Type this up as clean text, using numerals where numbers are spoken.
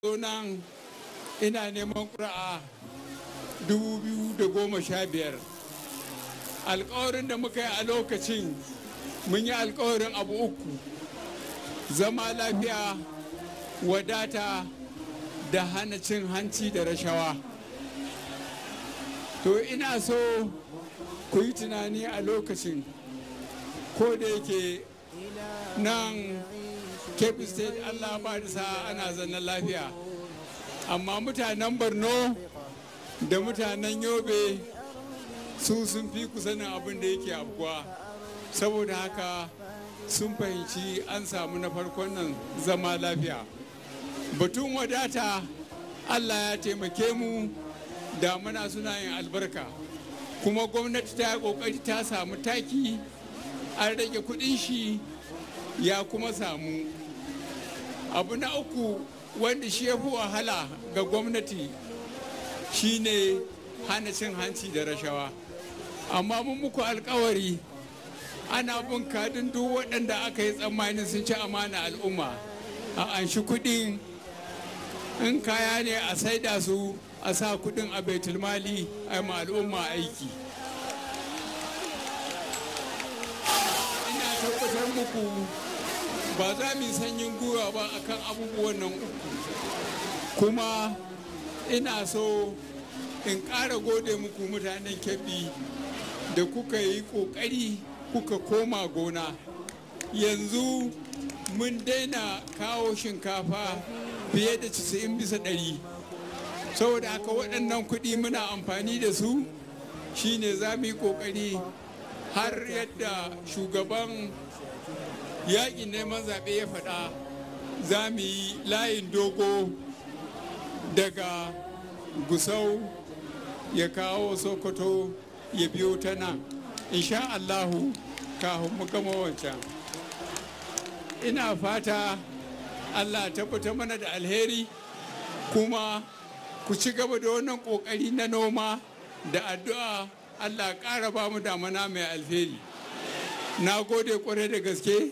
Zo nan ina neman ƙuri'a 2015. Alkawarin da muka yi a lokacin, mun yi alkawarin abu uku: zama lafiya, wadata da hana cin hanci da rashawa. To, ina so ku yi tunani a lokacin, ko da yake nan Kebbi State Allah ba da sa ana zanna lafiya, amma mutanen Borno da mutanen Yobe su sun fi ku sanin abin da yake afkuwa. Saboda haka sun fahimci an samu na farkon nan, zama lafiya. Batun wadata, Allah ya taimake mu, damuna suna yin albarka, kuma gwamnati ta yi kokari ta samu taki, an rage kudin shi ya kuma samu. Abu na uku, wanda shi ya fi wahala ga gwamnati, shine hana cin hanci da rashawa. Amma mun muku alkawari ana bin kadin duk waɗanda aka yi tsammanin sun ci amana al'umma, a anshi kuɗin, in kaya ne a saida su, a sa kuɗin a baitulmali, a ma al'umma aiki. Ina tabbatar muku ba za mu yi sanyin gwiwa ba akan abubuwan nan uku. Kuma ina so in ƙara gode muku, mutanen Kebbi, da kuka yi ƙoƙari kuka koma gona. Yanzu mun daina kawo shinkafa fiye da 90%. Saboda haka waɗannan kuɗi muna amfani da su. Shine za mu yi ƙoƙari har yadda shugaban yaƙin neman zaɓe ya faɗa, za mu yi layin dogo daga Gusau ya kawo Sokoto, ya biyo ta nan, insha Allahu, kafin mu gama wancan. Ina fata Allah tabbatar mana da alheri, kuma ku ci gaba da wannan kokari na noma da addu'a, Allah ƙara ba mu damana mai alheri. Na gode kwarai da gaske.